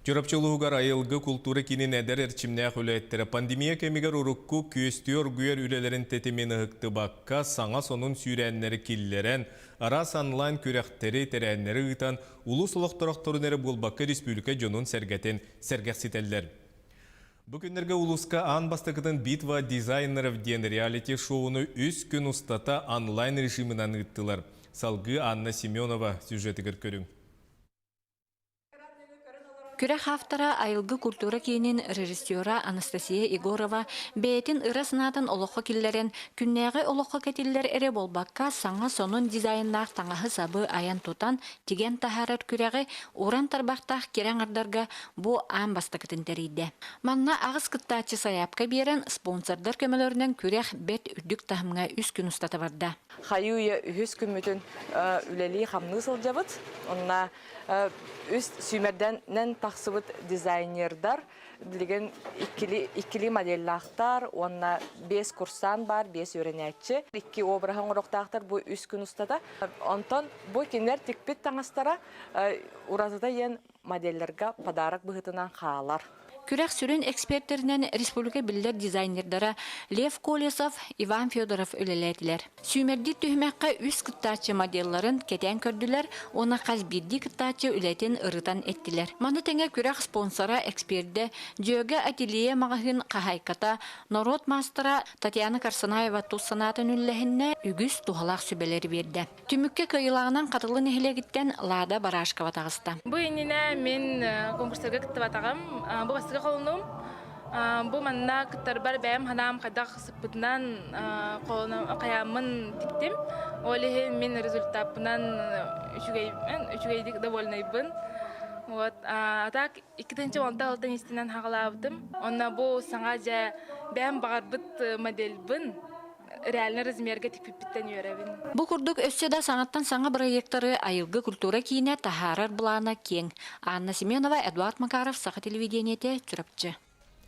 Чурапчы улууһугар Айылгы култуура киинин эдэр эрчимнээх үлэһиттэрэ пандемия кэмигэр урукку күөстүү оргуйар үлэлэрин тэтимин ыһыктыбакка, саҥа сонун сүүрээннэри киллэрэн, араас онлайн күрэхтэри, тэрээһиннэри ыытан, улуус олохтоохторун эрэ буолбакка республика дьонун-сэргэтин сэргэхситэллэр. Бу күннэргэ улууска аан бастакытын «Битва дизайнеров» диэн реалити-шоуну үс күн устата онлайн режиминэн ыыттылар. Салгыы Анна Семенова сюжетыгар көрүҥ. Күрэх автора Айылгы культура киинин режиссера Анастасия Егорова бэйэтин ыра санаатын олоххо киллэрэн, күннээҕи олоххо кэтиллэр эрэ буолбакка, саҥа сонун дизайннаах таҥаһы-сабы айан-тутан, тигэн таһаарар күрэҕи уран тарбахтаах кэрэ аҥардарга бу аан бастакытын тэрийдэ. Манна аҕыс кыттааччы сайаапка биэрэн, спонсордар көмөлөрүнэн күрэх бэрт үрдүк таһымҥа үс күн устата барда. Хайыы-үйэ үһүс күммүтүн үлэлии-хамныы сылдьабыт. Онно үс сүүмэрдэнэн тахсыбыт дизайнердар билигин иккили, иккили моделлаахтар уонна биэс курсант баар, биэс үөрэнээччи. Икки обраһы оҥоруохтаахтар бу үс күн устата. Онтон бу кинилэр тикпит таҥастара уратыта диэн моделлэргэ подарок быһыытынан хаалар. Күрэх сүрүн экспертэринэн республика биллэр дизайнердара Лев Колесов, Иван Федоров үлэлээтилэр. Сүүмэрдиир түһүмэххэ үс кыттааччы моделларын кэтээн көрдүлэр уонна хас биирдии кыттааччы үлэтин ырытан эттилэр. Маны тэҥэ күрэх спонсора, экспердэ Дьүөгэ ателье маҕаһыын хаһаайката, норуот маастара Татьяна Карсанаева тус санаатын үллэһиннэ, үгүс туһалаах сүбэлэри биэрдэ. Түмүккэ кыайыылааҕынан Хатылы нэһилиэгиттэн Лада Барашкова таҕыста. Бу иннинэ мин конкурстарга кыттыбатаҕым. Бу бастакы холонум. Бу манна кыттарбар бэйэм санаам хайдах сыппытынан хайааммын тиктим. Ол иһин мин результаппынан үчүгэй, үчүгэйдик довольнайбын. Вот, а так 2016 истинэн хаҕалаабытым. Онно бу саҥа дьэ бэйэм баҕарбыт модельбын реально размерга тикпиппиттэн үөрэбин. Бу курдук өссө да саҥаттан саҥа бырайыактары Айылгы культура киинэ таһаарар былаана киэҥ. Анна Семенова, Эдуард Макаров, Саха телевидениетэ, Чурапчы.